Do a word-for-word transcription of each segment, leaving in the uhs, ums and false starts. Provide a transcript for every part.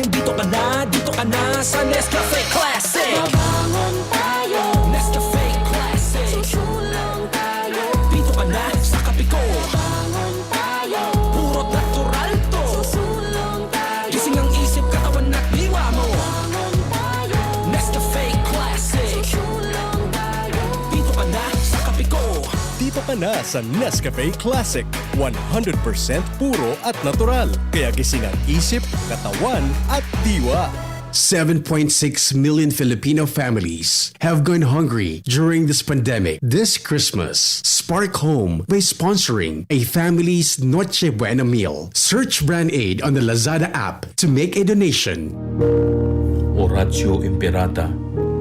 Dito ka na, dito ka na sa Nescafe Classic. Mabangon tayo. Nescafe Classic. Susulong tayo. Dito ka na sa kape ko. Mabangon tayo. Puro natural to. Susulong tayo. Gising ang isip, katawan at diwa mo. Mabangon tayo. Nescafe Classic. Susulong tayo. Dito ka na sa kape ko. Dito ka na sa Nescafe Classic. One hundred percent puro at natural. Kaya gising ang isip, katawan at diwa. Seven point six million Filipino families have gone hungry during this pandemic. This Christmas, Spark Home by sponsoring a family's Noche Buena meal. Search Brand Aid on the Lazada app to make a donation. Oratio Imperata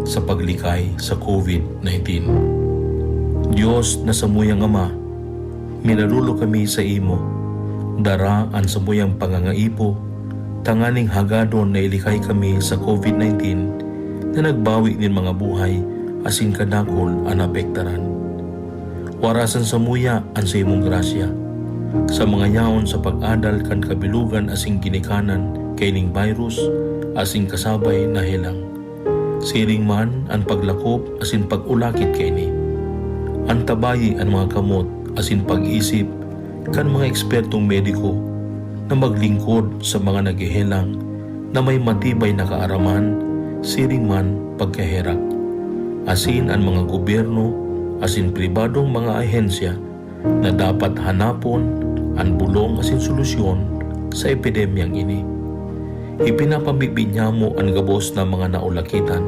sa paglikay sa covid nineteen. Dios na samuyang Ama, minaluluyo kami sa imo. Dara an samuyang pangangaipo tanganing hagadon na ilikay kami sa covid nineteen na nagbawi nin mga buhay asin kadakul an naapektaran. Warasan samuya an saimong grasya sa mga yaon sa pag-adal kan kabilogan asin ginikanan kaining virus asin kasabay na helang. Siring man an paglakop asin pag-ulakit kaini. Antabayi an mga kamot asin pag-isip kan mga ekspertong mediko na maglingkod sa mga naghehelang na may matibay na kaaraman, siring man pagkaherak. Asin an mga gobyerno asin pribadong mga ahensya na dapat hanapon an bolong asin solusyon sa epidemyang ini. Ipinapamibi niyamo an gabos na mga naulakitan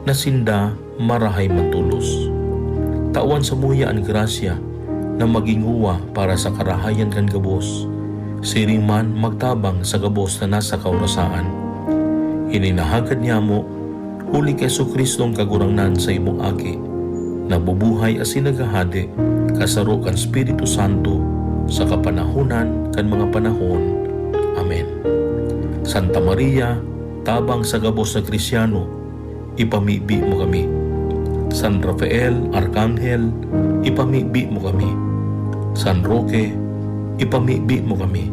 na sinda marahay man tolos. Tawan samuya an grasya na magin uwa para sa karahayan kan gabos, siring man magtabang sa gabos na nasa kaorasaan. Ini nahagad niyamo huli ki Jesu-Cristo an Kagurangnan, saimong Aki, nabubuhay asin naghahade kasaro kan Espiritu Santo sa kapanahonan kan mga panahon. Amen. Santa Maria, tabang sa gabos na Kristiano, ipamibi mo kami. San Rafael, Arkanghel, ipamibi mo kami. San Roque, ipamibi mo kami.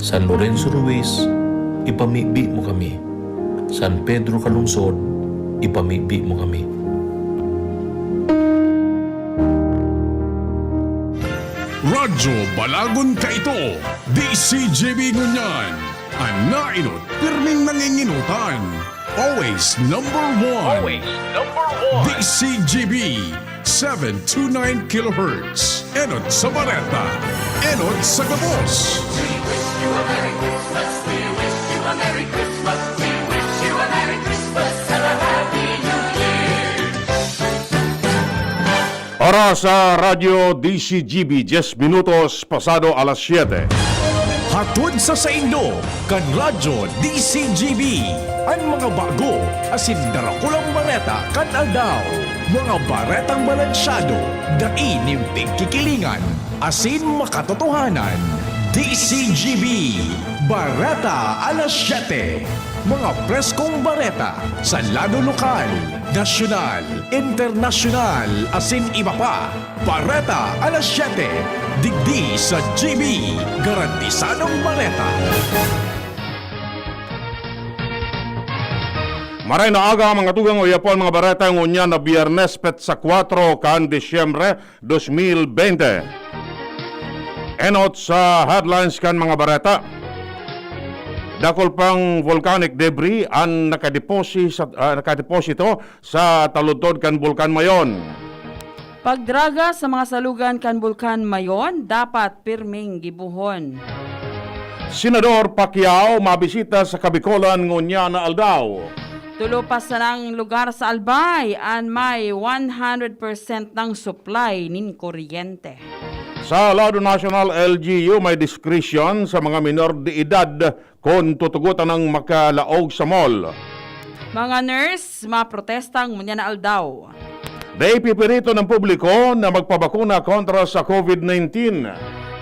San Lorenzo Ruiz, ipamibi mo kami. San Pedro Calungsod, ipamibi mo kami. Radyo Balagon kaito, D C G B ngunyan, an naenot pirming nangingenotan. Always number one. Always number one. D C G B, seven two nine kilohertz. Enot sa bareta, enot sa gabos. We wish you a Merry Christmas. We wish you a Merry Christmas. We wish you a Merry Christmas and a Happy New Year. Oras sa Radyo D C G B, diyes minutos pasado alas siyete. Hatod sa saindo, kan Radyo D C G B, an mga bago asin darakulang bareta kan aldaw. Mga baretang balansyado, dai nin pigkikilingan, asin makatotohanan. D C G B, Bareta alas siyete. Mga preskong bareta sa lado lokal, nasyonal, internasyonal, asin iba pa. Bareta alas siyete, digdi sa G B, garantisadong bareta. Maray na aga, mga tugang, o yapon, mga bareta, ngunyan na Biyernes, petsa kwatro kan Disyembre, dos mil bente. Enot sa headlines kan mga bareta. Dakul pang volcanic debris an nakadeposi-, sa, ah, nakadeposito sa taludtod kan Bulkan Mayon. Pagdraga sa mga salugan kan Bulkan Mayon, dapat pirming gibohon. Senador Pacquiao mabisita sa Kabikolan ngunyan na aldaw. Tulo pa sanang lugar sa Albay an may one hundred percent nang supply nin kuryente. Sa lado nasyonal, L G U may diskresyon sa mga minor de edad kun tutugotan ang makalaog sa mall. Mga nurse maprotesta ngunyan na aldaw. Dai pipirito ng publiko na magpabakuna kontra sa covid nineteen.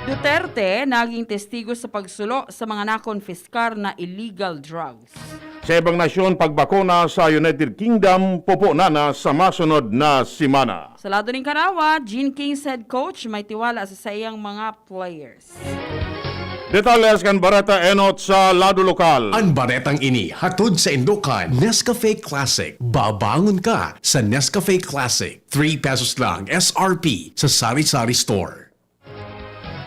Duterte naging testigo sa pagsulo sa mga nakonfiskar na illegal drugs. Sa ibang nasyon, pagbakuna sa United Kingdom, pupunan na sa masunod na semana. Sa lado nin karawa, Gene King's head coach may tiwala sa saiyang mga players. Detalles kan bareta enot sa lado lokal. An baretang ini hatod saindo kan Nescafe Classic. Babangon ka sa Nescafe Classic. Three pesos lang S R P sa sari-sari store.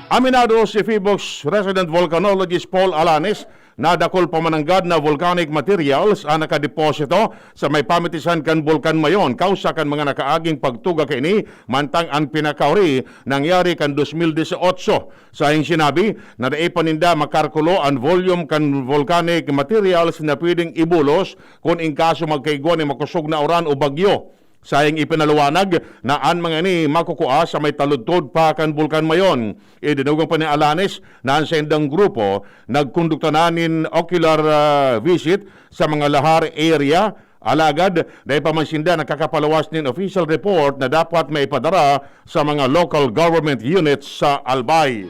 Aminado si Phibox resident volcanologist Paul Alanes na dakul pa mananggad na volcanic materials an nakadeposito sa may pamitisan kan Bulkan Mayon, kausa kan mga nakaaging pagtuga kaini, mantang an pinakauri nangyari kan dos mil dieciocho. Saing sinabi na dai pa ninda makarkulo an volume kan volcanic materials na pwedeng ibulos kun in kaso magkaigwa nin makosog na uran o bagyo. Saing ipinaliwanag na an mga ini makukua sa may taludtod pa kan Bulkan Mayon. Idinugang pa ni Alanes na an saindang grupo nagkondukta na nin ocular, ah, visit sa mga lahar area, alagad dai pa man sinda nakakapaluwas nin official report na dapat maipadara sa mga local government units sa Albay.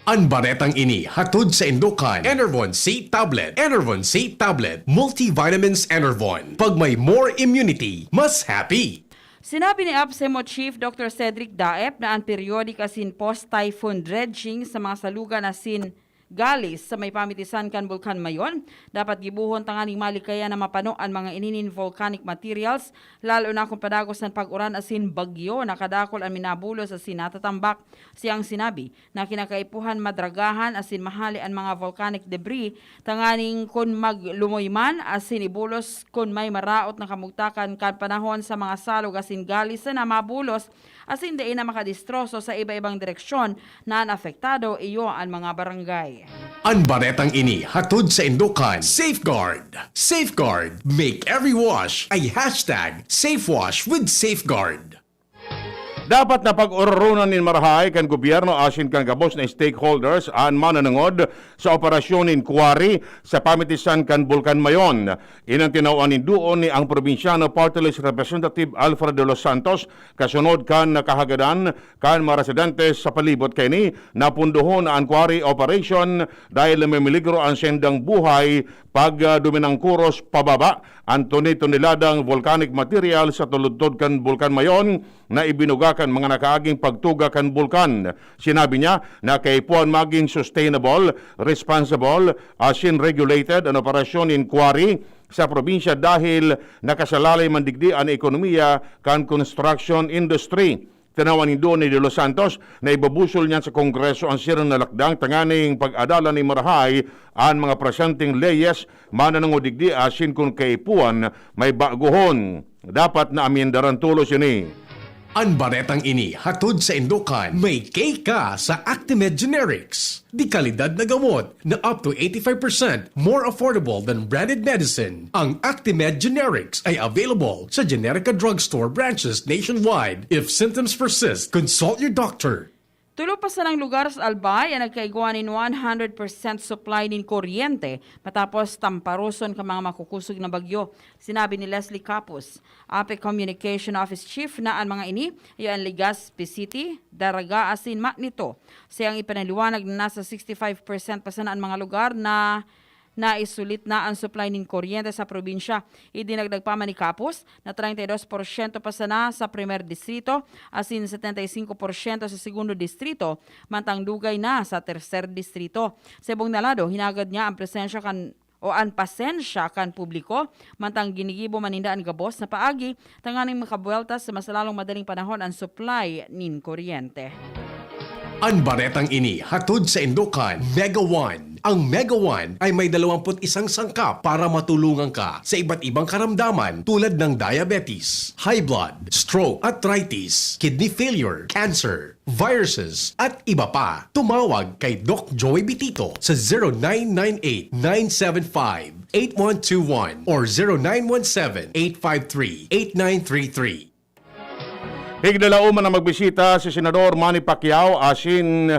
An baretang ini hatod saindo kan Enervon C Tablet. Enervon C Tablet, multivitamins Enervon. Pag may more immunity, mas happy. Sinabi ni APSEMO Chief Doctor Cedric Daep na an periodic asin post-typhoon dredging sa mga salugan asin galis sa may pamitisan kan Bulkan Mayon dapat gibohon tanganing malikayan na mapano an mga ini nin volcanic materials, lalo na kun padagos an pag-uran asin bagyo, nakadakul an minabulos asin natatambak. Siyang sinabi na kinakaipuhan madragahan asin mahali an mga volcanic debris tanganing kun maglumoy man asin ibulos kun may maraot na kamugtakan kan panahon sa mga salog asin galis na mabulos asin dai na makadistroso sa iba-ibang direksyon na an apektado iyo an mga barangay. An baretang ini hatod saindo kan Safeguard. Safeguard. Make every wash a hashtag safe wash with Safeguard. Dapat na pag-ororonan nin marahay kan gobyerno asin kan gabos na stakeholders an mananangod sa operasyon nin quarry sa pamitisan kan Bulkan Mayon. Iyan an tinawan nin duon ni ang probinsyano Party List Representative Alfred De Los Santos, kasunod kan kahagadan kan mga residente sa palibot kaini na pundohon an quarry operation dahil namimiligro an saindang buhay pag, ah, duminangkuros pababa an toni-toniladang volcanic material sa tuludtod kan Bulkan Mayon na ibinuga kan mga nakaaging pagtuga kan bulkan. Sinabi niya na kaipuhan magin sustainable, responsible, asin regulated an operasyon nin quarry sa probinsya dahil nakasalalay man digdi an ekonomiya kan construction industry. Tinawan nin duon ni De Los Santos na ibubusol niyan sa Kongreso an siring na lakdang tanganing pag-adalan nin marahay an mga presenteng leyes, mananangod digdi asin kun kaipuhan may baguhon, dapat na amyendaran tolos ini. An baretang ini hatod saindo kan may K ka sa Actimed Generics. De kalidad na gamot na up to eighty-five percent more affordable than branded medicine. Ang Actimed Generics ay available sa Generica Drugstore branches nationwide. If symptoms persist, consult your doctor. Tulo pa sanang lugar sa Albay an nagkaigwa nin one hundred percent supply nin kuryente matapos tamparoson kan mga makukusog na bagyo. Sinabi ni Leslie Capus, APEC Communication Office Chief, na an mga ini iyo an Legazpi City, Daraga asin Magneto. Siyang ipinaliwanag na nasa sixty-five percent pa sana an mga lugar na naisulit na an supply nin kuryente sa probinsya. Idinagdag pa man ni Capus na treinta y dos porsyento pa sana sa Primer Distrito asin setenta y cinco porsyento sa Segundo Distrito, mantang dugay na sa Tercer Distrito. Sa ibong na lado, hinagad niya ang presensya kan o an pasensya kan publiko, mantang ginigibo man ninda an gabos na paagi tanganing makabuwelta sa mas lalong madaling panahon an supply nin kuryente. An baretang ini hatod saindo kan Mega One. Ang Mega One ay may dalawampu't isang sangkap para matulungan ka sa iba't ibang karamdaman tulad ng diabetes, high blood, stroke, arthritis, kidney failure, cancer, viruses, at iba pa. Tumawag kay Doc Joey Bitito sa zero nine nine eight, nine seven five, eight one two one or zero nine one seven, eight five three, eight nine three three. Higdalaom na magbisita si Senador Manny Pacquiao asin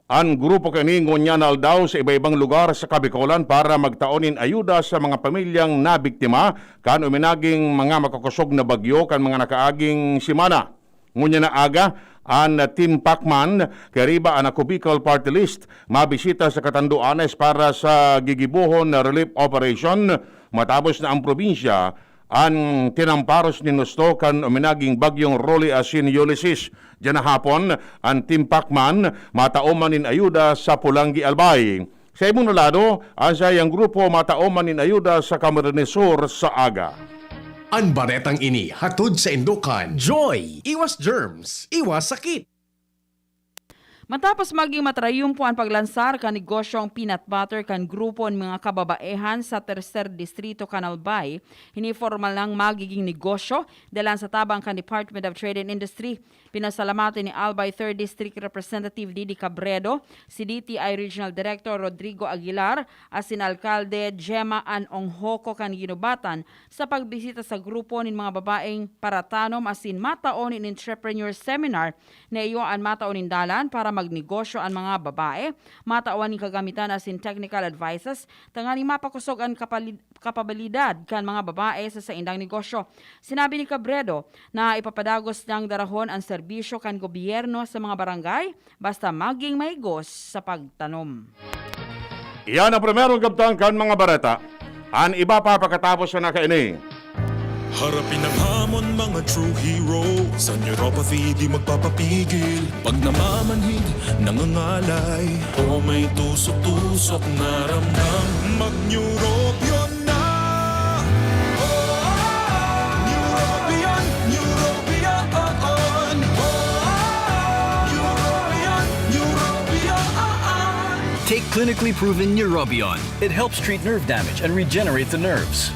an grupo kaini ngunyan na aldaw sa iba-ibang lugar sa Kabikolan para magtao nin ayuda sa mga pamilyang nabiktima kan uminaging mga makakosog na bagyo kan mga nakaaging semana. Ngunyan na aga, an Team Pacman, kariba an Ako Bicol Party List, mabisita sa Catanduanes para sa gigibohon na relief operation matapos na ang probinsya an tinamparos nin husto kan uminaging bagyong Rolly asin Ulysses. Diyan na hapon, an Team Pacman matao man nin ayuda sa Polangui, Albay. Sa ibong lado, an saiyang grupo matao man nin ayuda sa Camarines Sur sa aga. An baretang ini hatod saindo kan Joy! Iwas germs, iwas sakit! Matapos magin matrayumpo an paglansar kan negosyong peanut butter kan grupo nin mga kababaehan sa Tercer Distrito kan Albay, hinipormal nang magiging negosyo dalan sa tabang kan Department of Trade and Industry. Pinasalamatan ni Albay Third District Representative Didi Cabredo si D T I Regional Director Rodrigo Aguilar asin Alkalde Gemma Ann Ongjoco kan Guinobatan sa pagbisita sa grupo nin mga babaeng paratanom asin matao nin entrepreneur seminar na iyo an matao nin dalan para magnegosyo an mga babae, matawan nin kagamitan asin technical advices tanganing mapakosog an kapali-, kapabilidad kan mga babae sa saindang negosyo. Sinabi ni Cabredo na ipapadagos niyang darahon an serbisyo kan gobyerno sa mga barangay basta magin maigos sa pagtanom. Iyan ang primerong kabtang kan mga bareta. An iba pa pakatapos na kaini. Harapin ang hamon, mga true hero. Sa neuropathy, di magpapapigil. Pag namamanhid, nangangalay, o may tusok-tusok na ramdam, mag-Neurobion na. Neurobion, Neurobion, oo. Neurobion, Neurobion, oo. Take clinically proven Neurobion. It helps treat nerve damage and regenerate the nerves.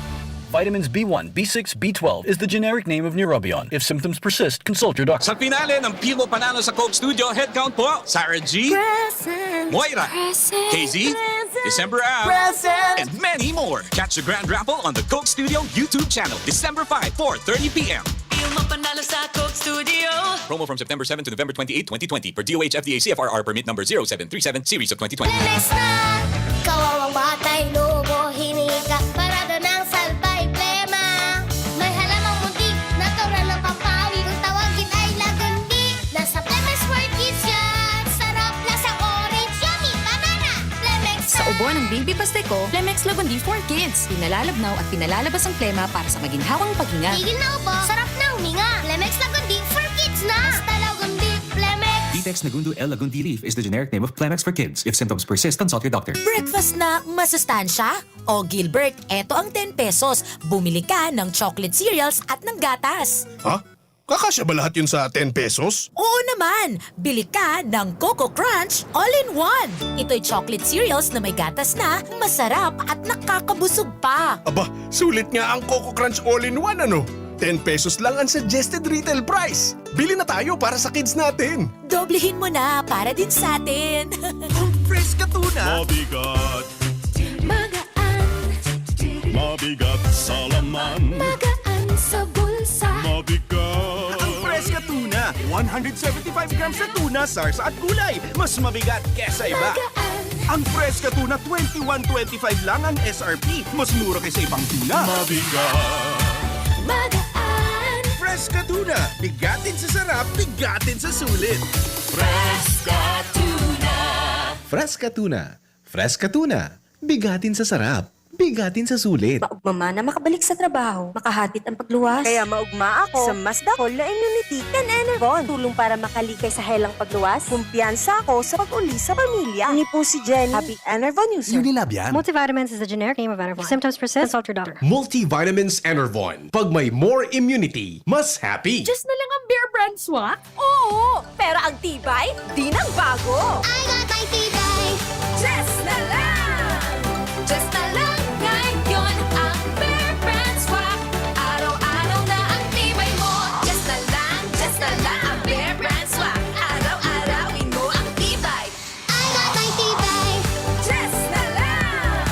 Vitamins B one, B six, B twelve is the generic name of Neurobion. If symptoms persist, consult your doctor. Sa finale ng Pil Mo Panalo sa Coke Studio, head count po, Sarah G, Present. Moira, Present. K Z, Present. December Ab, Present. And many more. Catch the grand raffle on the Coke Studio YouTube channel, December five, four thirty p m. Pil Mo Panalo sa Coke Studio. Promo from September seven to November twenty-eight, twenty twenty, per D O H F D A C F R R permit number zero seven three seven, series of twenty twenty. Plemex na! Kawawang batay, lobo, hinika, parada ng salbay, plema. May halamang muntik, natural ng pampawi. Kung tawagin ay lagundi, nasa Plemex for Kids yan. Sarap, lasa orange, yummy, banana. Plemex Sa na! Ubo ng Baby Pasteco, Plemex Lagundi for Kids. Pinalalabnaw at pinalalabas ang plema para sa maginhawang paghinga. Tigil na ubo, sarap na huminga. Plemex Lagundi for Kids na! Basta Lagundi, Plemex! Vitex Nagundo L Lagundi leaf is the generic name of Plemex for Kids. If symptoms persist, consult your doctor. Breakfast na masustansya? O Gilbert, eto ang ten pesos. Bumili ka ng chocolate cereals at ng gatas. Ha? Kakasya ba lahat yun sa ten pesos? Oo naman! Bili ka ng Coco Crunch All-in-One. Ito'y chocolate cereals na may gatas na, masarap at nakakabusog pa. Aba, sulit nga ang Coco Crunch All-in-One, ano? Ten pesos lang ang suggested retail price. Bili na tayo para sa kids natin. Doblehin mo na para din sa atin. Ang Fresca Tuna. Mabigat. Magaan. Mabigat sa laman. Magaan sa bulsa. Mabigat. Ang Fresca Tuna. One hundred seventy-five grams na tuna, sarsa at gulay. Mas mabigat kesa iba. Magaan. Ang Fresca Tuna, twenty-one twenty-five lang ang S R P. Mas mura kaysa ibang tuna. Mabigat. Magaan. Fresca Tuna. Bigatin sa sarap, bigatin sa sulit. Fresca Tuna. Fresca Tuna. Fresca Tuna. Bigatin sa sarap, bigatin sa sulit. Maugma man na makabalik sa trabaho, makahapit ang pagluwas. Kaya maugma ako sa mas dakol na immunity kan Enervon. Tulong para makalikay sa helang pagluwas. Kumpiyansa ako sa pag-uli sa pamilya. Ini po si Jenny, happy Enervon user. Unilab yan. Multivitamins is the generic name of Enervon. If symptoms persist, consult your doctor. Multivitamins Enervon. Pag may more immunity, mas happy. Just na lang ang Bear Brand Swak? Oo! Pero ang tibay, di nang bago! I got my tibay! Just na lang! Just na lang ngayon ang Bear Brand Swak. Araw-araw na ang tibay mo. Just na lang, just na lang ang Bear Brand Swak. Araw-arawin mo ang tibay. I got my tibay! Just na lang!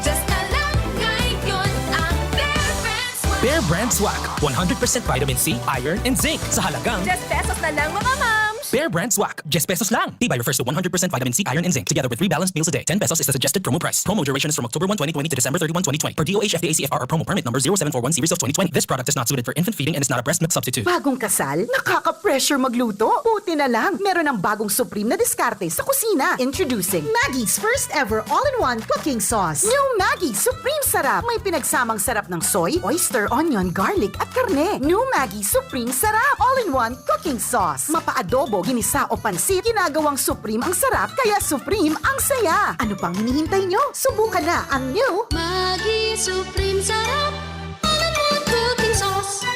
Just na lang ngayon ang Bear Brand Swak. Bear Brand Swak, one hundred percent vitamin C, iron, and zinc sa halagang Just pesos na lang, mga mams! Bear Brand Swak, ten pesos lang. Tibay refers to one hundred percent vitamin C, iron, and zinc, together with three balanced meals a day. Ten pesos is the suggested promo price. Promo duration is from October one, twenty twenty to December thirty-one, twenty twenty, per D O H F D A C F R or promo permit number zero seven four one series of twenty twenty. This product is not suited for infant feeding and is not a breast milk substitute. Bagong kasal? Nakaka-pressure magluto? Buti na lang, meron ng bagong supreme na diskarte sa kusina. Introducing Maggie's first ever all-in-one cooking sauce. New Maggi Supreme Sarap. May pinagsamang sarap ng soy, oyster, onion, garlic, at karne. New Maggi Supreme Sarap. All-in-one cooking sauce. Mapa-adobo, ginisa o pansit, ginagawang supreme ang sarap, kaya supreme ang saya. Ano pang hinihintay nyo? Subukan na ang new Maggi Supreme Sarap. All-in-one cooking sauce.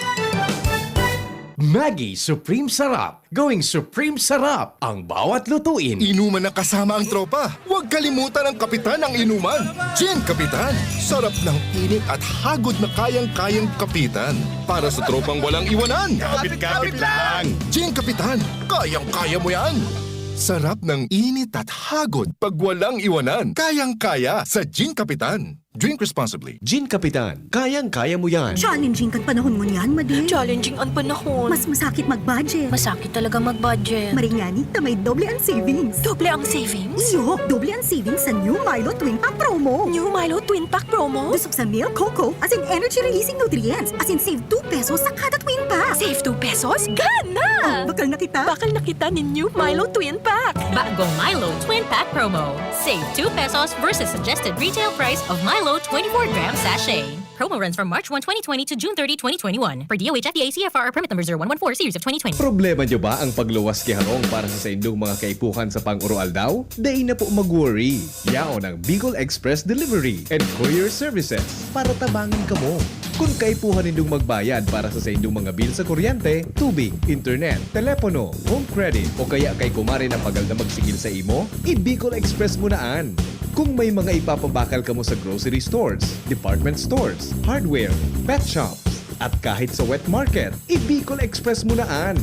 Maggi Supreme Sarap. Going Supreme Sarap ang bawat lutuin. Inuman na kasama ang tropa. Huwag kalimutan ang kapitan ng inuman. Gin Kapitan. Sarap ng init at hagod na kayang-kayang kapitan. Para sa tropang walang iwanan. Kapit-kapit lang. Gin Kapitan. Kayang-kaya mo yan. Sarap ng init at hagod pag walang iwanan. Kayang-kaya sa Gin Kapitan. Drink responsibly. Gin Kapitan, kayang-kaya mo yan. Challenging kan panahon ngunyan, Madi. Challenging ang panahon. Mas masakit mag-budget. Masakit talaga mag-budget. Maringani ta may doble ang savings. Doble ang savings? Iyo, doble ang savings sa new Milo Twin Pack Promo. New Milo Twin Pack Promo? Busog sa milk, cocoa, as in energy releasing nutrients, as in save two pesos sa kada Twin Pack. Save two pesos? Gana! Oh, bakal na kita. Bakal na kita nin new Milo Twin Pack. Bagong Milo Twin Pack Promo. Save two pesos versus suggested retail price of Milo twenty-four gram sachet. Promo runs from March one, twenty twenty to June thirty, twenty twenty-one. Per D O H F D A C F R or permit number zero one one four series of twenty twenty. Problema nyo ba ang pagluwas ki harong para sa saindong mga kaipuhan sa pang-uroaldaw? Dai na po mag-worry. Yaon ang Bicol Express Delivery and Courier Services para tabangan kamo. Kun kaipuhan nindong magbayad para sa saindong mga bill sa kuryente, tubig, internet, telepono, home credit, o kaya kay kumare na pagal na magsigil sa imo, i-Bicol Express mo na an. Kung may mga ipapabakal kamo sa grocery stores, department stores, hardware, pet shops, at kahit sa wet market, i-Bicol Express mo na an.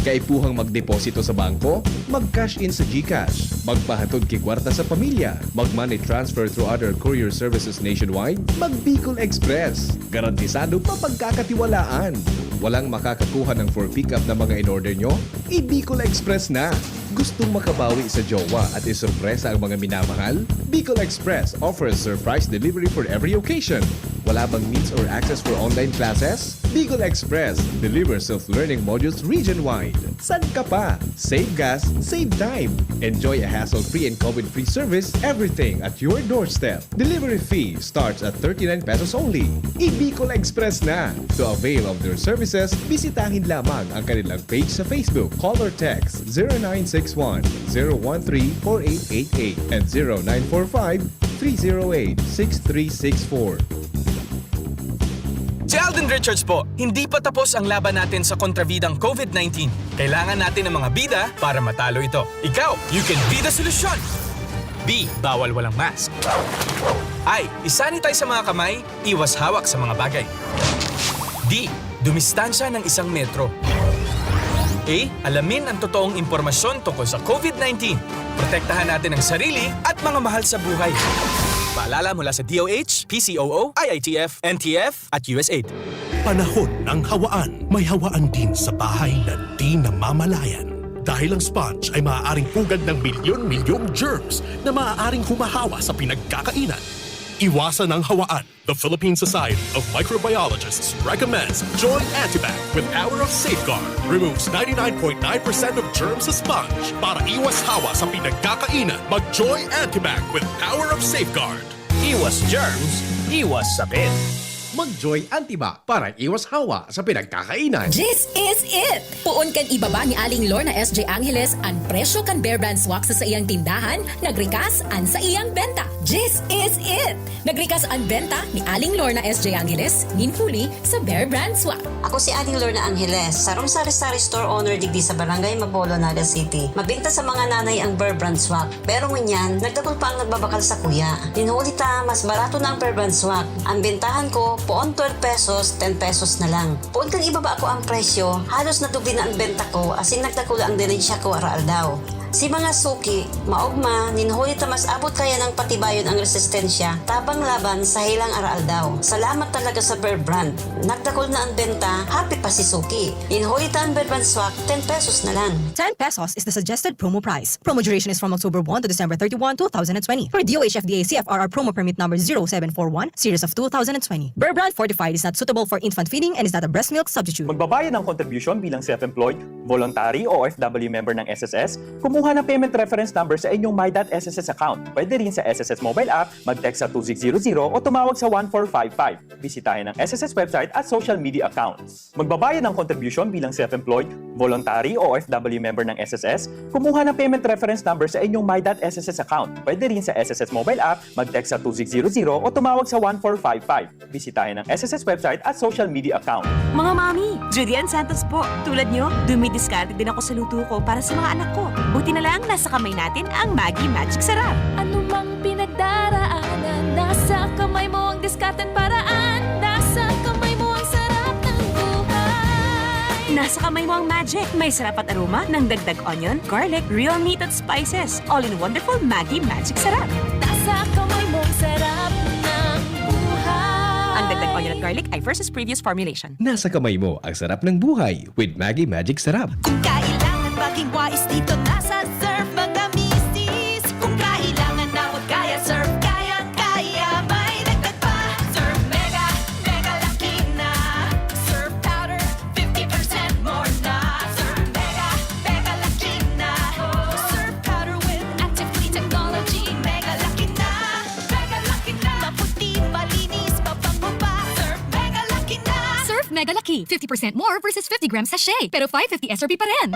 Kaipuhang magdeposito sa bangko, mag-cash in sa GCash, magpahatod ki kwarta sa pamilya, mag-money transfer through other courier services nationwide, mag-Bicol Express. Garantisado mapagkakatiwalaan. Walang makakakuha ng for pickup na mga in-order nyo? I-Bicol Express na! Gustong makabawi sa jowa at isurpresa ang mga minamahal? Bicol Express offers surprise delivery for every occasion. Wala bang means or access for online classes? Bicol Express delivers self-learning modules region-wide. San ka pa? Save gas, save time. Enjoy a hassle-free and COVID-free service, everything at your doorstep. Delivery fee starts at thirty-nine pesos only. I-Bicol Express na! To avail of their services, bisitahin lamang ang kanilang page sa Facebook. Call or text zero nine six one, zero one three, four eight eight eight and zero nine four five, three zero eight, six three six four. Si Alden Richards po, hindi pa tapos ang laban natin sa kontrabidang COVID nineteen. Kailangan natin ng mga bida para matalo ito. Ikaw, you can be the solution! B. Bawal walang mask. I. I-sanitize sa mga kamay, iwas hawak sa mga bagay. D. Dumistansya ng isang metro. A. Alamin ang totoong impormasyon tungkol sa COVID nineteen. Protektahan natin ang sarili at mga mahal sa buhay. Paalala mula sa D O H, P C O O, I I T F, N T F, at U S A I D. Panahon ng hawaan. May hawaan din sa bahay na di namamalayan. Dahil ang sponge ay maaaring pugad ng milyon-milyong germs na maaaring humahawa sa pinagkakainan. Iwasan ang hawaan. The Philippine Society of Microbiologists recommends Joy Antibac with power of safeguard. Removes ninety-nine point nine percent of germs sa sponge. Para iwas hawa sa pinagkakainan, mag Joy Antibac with power of safeguard. Iwas germs, iwas sakit. Mag-Joy Antibac para iwas hawa sa pinagkakainan. This is it! Poon kan ibaba ni Aling Lorna S J Angeles an presyo kan Bear Brand Swak sa saiyang tindahan, nagrikas an saiyang benta. This is it! Nagrikas an benta ni Aling Lorna S J Angeles nin Huli sa Bear Brand Swak. Ako si Aling Lorna Angeles, sarong sari-sari store owner digdi sa Barangay Mabolo, Naga City. Mabinta sa mga nanay ang Bear Brand Swak. Pero ngunyan, nagdakul pa ang nagbabakal sakuya. Nin huli ta, mas barato na ang Bear Brand Swak. Ang bentahan ko, poon twelve pesos, ten pesos na lang. Poon kan ibaba ko ang presyo, halos nadubli na ang benta ko, asin nagdakula ang dinelisya ko araaldaw. Si mga suki, maogma, nin huli ta mas abot kaya nang patibayon ang resistensya, tabang laban sa helang araaldaw. Salamat talaga sa Bear Brand. Nagdakul na ang benta, happy pa si suki. Nin huli ta ang Bear Brand swak, ten pesos na lang. Ten pesos is the suggested promo price. Promo duration is from October one to December thirty-one, two thousand and twenty. For D O H F D A C F R R promo permit number zero seven four one, series of two thousand and twenty. Bear Brand Fortified is not suitable for infant feeding and is not a breast milk substitute. Magbabayad ng kontribusyon bilang self-employed, voluntary o O F W member ng S S S, kumuha ng payment reference number sa inyong My dot S S S account. Pwede rin sa S S S mobile app, mag-text sa two six zero zero o tumawag sa one four five five. Bisitahin ang S S S website at social media accounts. Magbabayad ng kontribusyon bilang self-employed, voluntary o O F W member ng S S S, kumuha ng payment reference number sa inyong My dot S S S account. Pwede rin sa S S S mobile app, mag-text sa two six zero zero o tumawag sa one four five five. Bisitahin ang S S S website at social media account. Mga mami, Judy Ann Santos po. Tulad nyo, dumidiskarte din ako sa luto ko para sa mga anak ko. Buti na lang, nasa kamay natin ang Maggi Magic Sarap. Anumang pinagdaraanan, nasa kamay mo ang diskarte at paraan. Nasa kamay mo ang sarap ng buhay. Nasa kamay mo ang magic. May sarap at aroma ng dagdag onion, garlic, real meat at spices. All in wonderful Maggi Magic Sarap. Nasa kamay mo ang sarap ng buhay. Ang dagdag onion at garlic ay versus previous formulation. Nasa kamay mo ang sarap ng buhay with Maggi Magic Sarap. Kung kailangan maging wais dito, nasa Surf mga misis. Kung kailangan na huwag kaya, Surf kayang-kaya. May dagdag pa, Surf Mega, Mega Laki na. Surf Powder, fifty percent more na. Surf Mega, Mega Laki na. Surf Powder with active clean technology. Mega Laki na, Mega Laki na. Maputi, malinis, mabango pa. Surf Mega Laki na. Surf Mega Laki, fifty percent more versus fifty gram sachet, pero five fifty S R P pa rin.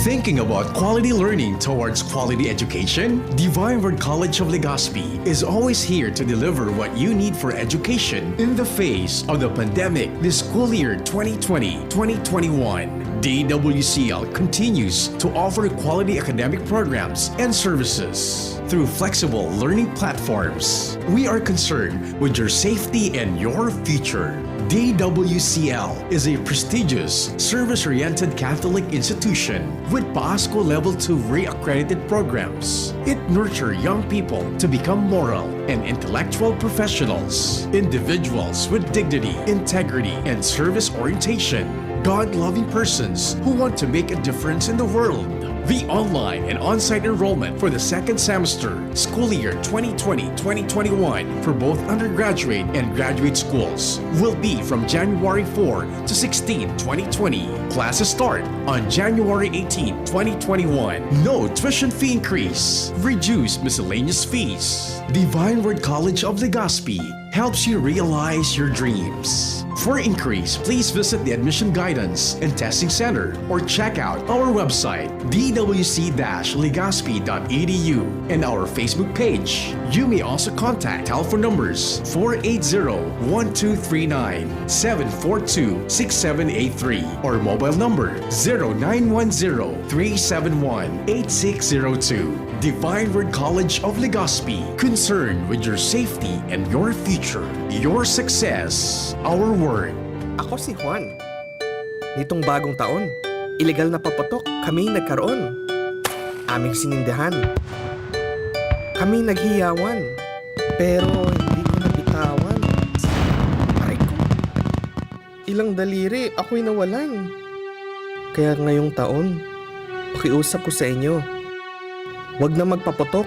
Thinking about quality learning towards quality education? Divine Word College of Legazpi is always here to deliver what you need for education in the face of the pandemic this school year twenty twenty, twenty twenty-one. D W C L continues to offer quality academic programs and services through flexible learning platforms. We are concerned with your safety and your future. D W C L is a prestigious, service-oriented Catholic institution with Pasko Level two re-accredited programs. It nurtures young people to become moral and intellectual professionals, individuals with dignity, integrity, and service orientation, God-loving persons who want to make a difference in the world. The online and on-site enrollment for the second semester, school year twenty twenty, twenty twenty-one, for both undergraduate and graduate schools will be from January four to sixteen, twenty twenty. Classes start on January eighteen, twenty twenty-one. No tuition fee increase. Reduced miscellaneous fees. Divine Word College of Legazpi helps you realize your dreams. For inquiries, please visit the Admission Guidance and Testing Center or check out our website, d w c dash legazpi dot e d u, and our Facebook page. You may also contact telephone numbers four eight zero, one two three nine, seven four two, six seven eight three or mobile number zero nine one zero, three seven one, eight six zero two. Divine Word College of Legazpi, concerned with your safety and your future. Your success, our word. Ako si Juan. Nitong bagong taon, ilegal na paputok kami nagkaroon. Aming sinindihan. Kami naghiyawan. Pero hindi ko nabitawan. Aray ko. Ilang daliri ako'y nawalan. Kaya ngayong taon, pakiusap ko sa inyo, huwag na magpaputok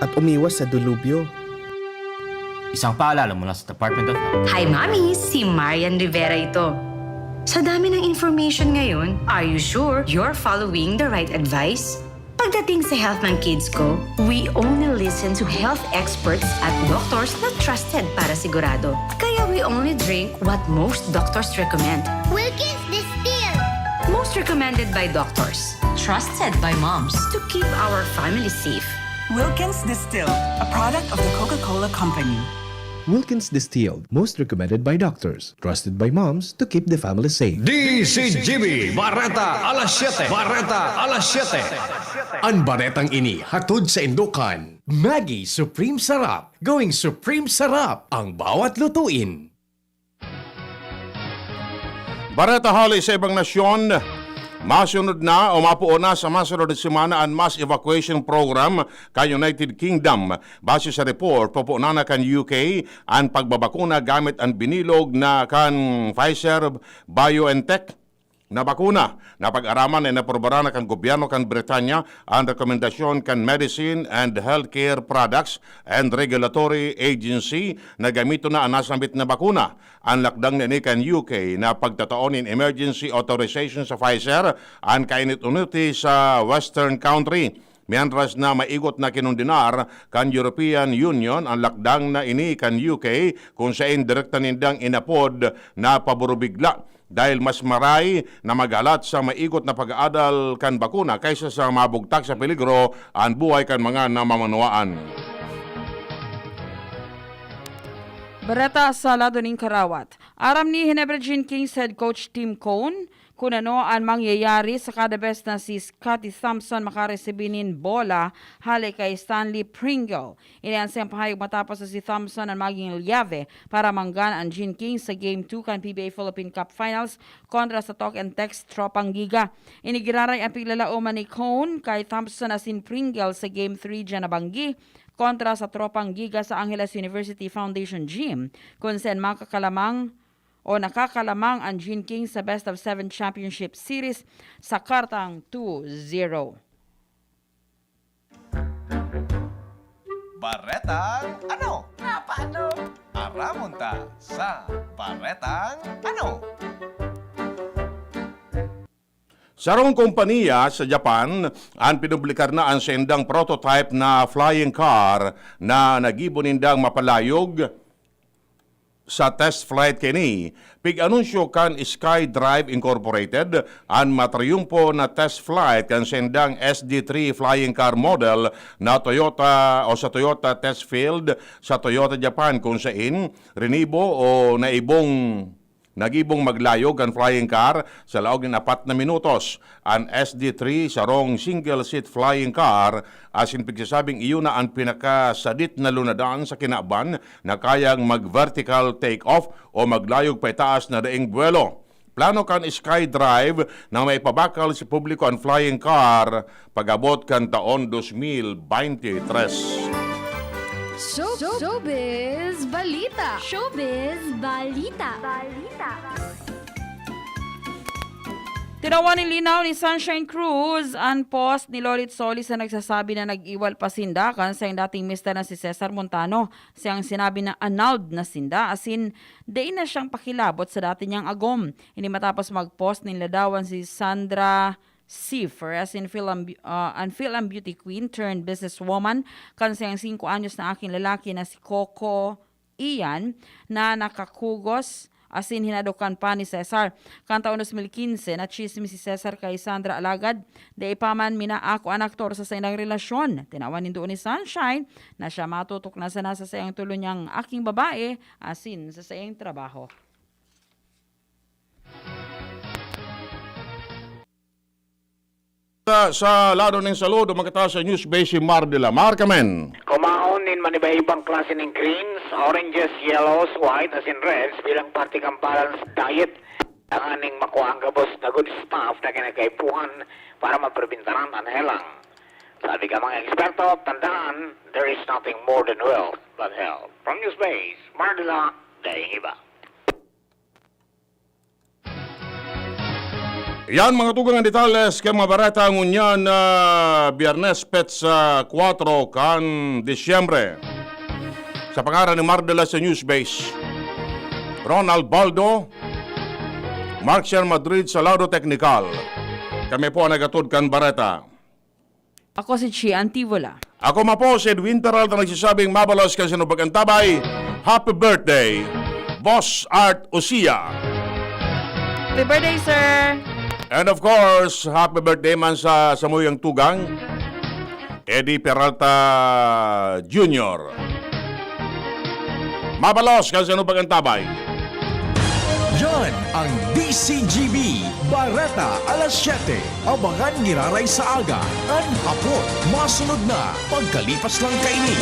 at umiwas sa delubyo. Isang paalala mula sa Department of Health. Hi, Mommy! Si Marian Rivera ito. Sa dami ng information ngayon, are you sure you're following the right advice? Pagdating sa health ng kids ko, we only listen to health experts at doctors na trusted para sigurado. Kaya we only drink what most doctors recommend. Wilkins Distilled! Most recommended by doctors. Trusted by moms. To keep our family safe. Wilkins Distilled, a product of the Coca-Cola Company. Wilkins Distilled, most recommended by doctors, trusted by moms to keep the family safe. D C G B, Bareta alas siyete. Bareta alas siyete. An baretang ini hatod sa indokan, Maggi Supreme Sarap. Gawing Supreme Sarap ang bawat lutuin. Bareta hali sa ibang nasyon, Masunod na o mapoon na sa masunod na semana an mass evacuation program kan United Kingdom. Base sa report, popoon na kan U K an pagbabakuna gamit an binilog na kan Pfizer-BioNTech na bakuna. Napag-araman na inaprubaran na kan gobyerno kan Britanya an rekomendasyon kan Medicine and Healthcare Products and Regulatory Agency na gamiton na an nasambit na bakuna. An lakdang na ini kan U K na pagtatao nin emergency authorization sa Pfizer an kainit-uniti sa Western country. Mientras na maigot na kinondenar kan European Union an lakdang na ini kan U K, kung sain direkta nindang inapod na paburubigla dahil mas maray na maghalat sa maigot na pag-aadal kan bakuna kaysa sa mabugtak sa peligro an buhay kan mga namamanwaan. Bareta sa lado nin karawat. Aram ni Ginebra Jean Kings head coach Tim Cone kun ano an mangyayari sa kada bes na si Scotty Thompson makaresibi nin bola hale kay Stanley Pringle. Ini an saiyang pahayag matapos na si Thompson an magin lyave para mangga an Jean Kings sa Game two kan P B A Philippine Cup Finals kontra sa Talk and Text Tropang Giga. Ini giraray an piglalaoman ni Cone kay Thompson asin Pringle sa Game three diyan na banggi kontra sa Tropang Giga sa Angeles University Foundation Gym, kun saen makakalamang o nakakalamang an Jean Kings sa Best of Seven Championship Series sa kartang two zero. Baretang ano? Napano? Aramon ta sa Baretang ano? Sarong kompanya sa Japan an pinublikan na an saindang prototype na flying car na nagibo nindang mapalayog sa test flight kaini. Pig-anunsyo kan Sky Drive Incorporated an matriyumpo na test flight kan saindang S D three flying car model na Toyota o sa Toyota test field sa Toyota Japan, kung sain rinibo o naibong Nagibong maglayog an flying car sa laog nin apat na minutos. An S D three, sarong single-seat flying car, asin pigsasabing iyo na an pinakasadit na lunadan sa kinaban na kayang mag-vertical take-off o maglayog paitaas na daing buwelo. Plano kan SkyDrive na maipabakal sa publiko an flying car pag-abot kan taon dos mil baynte tres. Showbiz Balita! Showbiz Balita! Balita! Tinawan nin linaw ni Sunshine Cruz an post ni Lolit Solis na nagsasabi na nag-iwal pa sinda kan saiyang dating mister na si Cesar Montano. Siyang sinabi na annulled na sinda, asin dai na siyang pakilabot sa dati niyang agom. Ini matapos mag-post nin ladawan si Sandra Siffer, asin film, ah, an film beauty queen turned businesswoman kan saiyang singko anyos na aking lalaki na si Coco Ian na nakakugos asin hinadokan pa ni Cesar. Kan taon dos mil quince, natsismis si Cesar kay Sandra alagad dai pa man minaako an aktor sa saindang relasyon. Tinawan nindo ni Sunshine na siya matutok na sana sa saiyang tulo niyang aking babae asin sa saiyang trabaho. Sa, sa lado nin saludo, makita sa news base si Mar de la Mar, kamen. Kumaon nin manibaibang klase nin greens, oranges, yellows, white, asin reds bilang parte kan balanced diet. Tanganing makua an gabos na good stuff na kinakaipuhan para maprobintaran an helang. Sabi kan mga eksperto, tandaan, there is nothing more than wealth but health. From Newsbase, Mardila, Daing Iba. Yan, mga tugang, ang detalles kan mga bareta ngunyan na Biyernes, petsa kwatro kan Disyembre. Sa pangaran ni Mardela sa Newsbase, Ronald Baldo, Mark Sher Madrid sa lado teknikal. Kami po ang nagatod kan bareta. Ako si Chi Antivola. Ako man po si Edwin Peralta, nagsasabing mabalos kan sinubag ang tabay. Happy birthday, Boss Art Usia. Happy birthday, sir! And of course, happy birthday man sa samuyang tugang, Eddie Peralta Junior. Mabalos kan sinubag ang tabay. Yan ang D C G B, Bareta alas siyete. Abangan giraray sa aga, an hapon. Masunod na, pagkalipas lang kaini.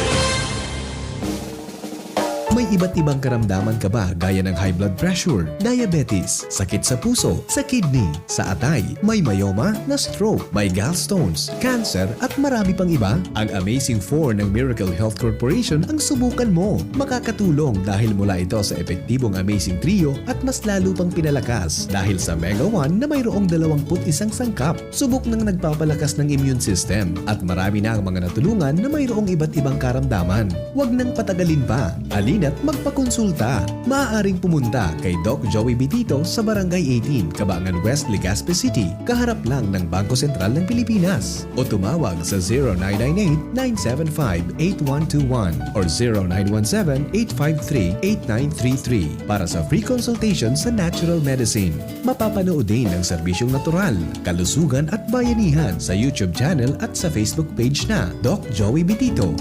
May iba't ibang karamdaman ka ba gaya ng high blood pressure, diabetes, sakit sa puso, sa kidney, sa atay, may myoma, na stroke, may gallstones, cancer, at marami pang iba? Ang Amazing four ng Miracle Health Corporation ang subukan mo. Makakatulong dahil mula ito sa epektibong Amazing Trio at mas lalo pang pinalakas dahil sa Mega one na mayroong dalawang put isang sangkap. Subok nang nagpapalakas ng immune system at marami na ang mga natulungan na mayroong iba't ibang karamdaman. Huwag nang patagalin pa. Halina't magpakonsulta. Maaaring pumunta kay Doc Joey Bitito sa Barangay eighteen, Cabangan West, Legazpi City, kaharap lang ng Bangko Sentral ng Pilipinas. O tumawag sa zero nine nine eight, nine seven five, eight one two one or zero nine one seven, eight five three, eight nine three three para sa free consultation sa natural medicine. Mapapanood din ang serbisyong natural, kalusugan at bayanihan sa YouTube channel at sa Facebook page na Doc Joey Bitito.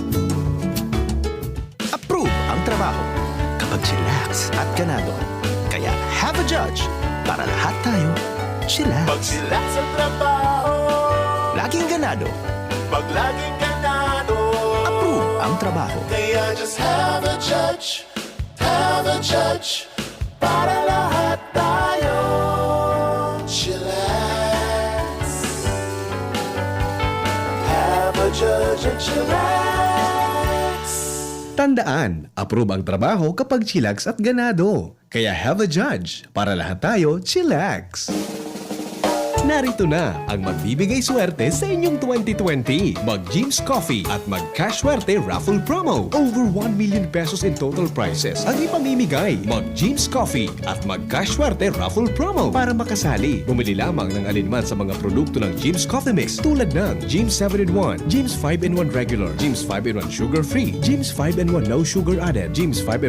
Approve ang trabaho kapag chillax at ganado. Kaya have a judge para lahat tayo chillax. Pag sila sa trabaho, Laging ganado. pag laging ganado. Approve ang trabaho. Kaya just have a judge, have a judge, para lahat tayo chillax. Have a judge and chillax. Tandaan, approve ang trabaho kapag chillax at ganado. Kaya have a judge, para lahat tayo chillax. Narito na ang magbibigay swerte sa inyong twenty twenty. Mag Jim's Coffee at mag Cash Swerte Raffle Promo. Over one million pesos in total prizes ang ipamimigay. Mag Jim's Coffee at mag Cash Swerte Raffle Promo. Para makasali, bumili lamang ng alinman sa mga produkto ng Jim's Coffee Mix tulad ng Jim's seven in one, Jim's five in one Regular, Jim's five in one Sugar Free, Jim's five in one No Sugar Added, Jim's five in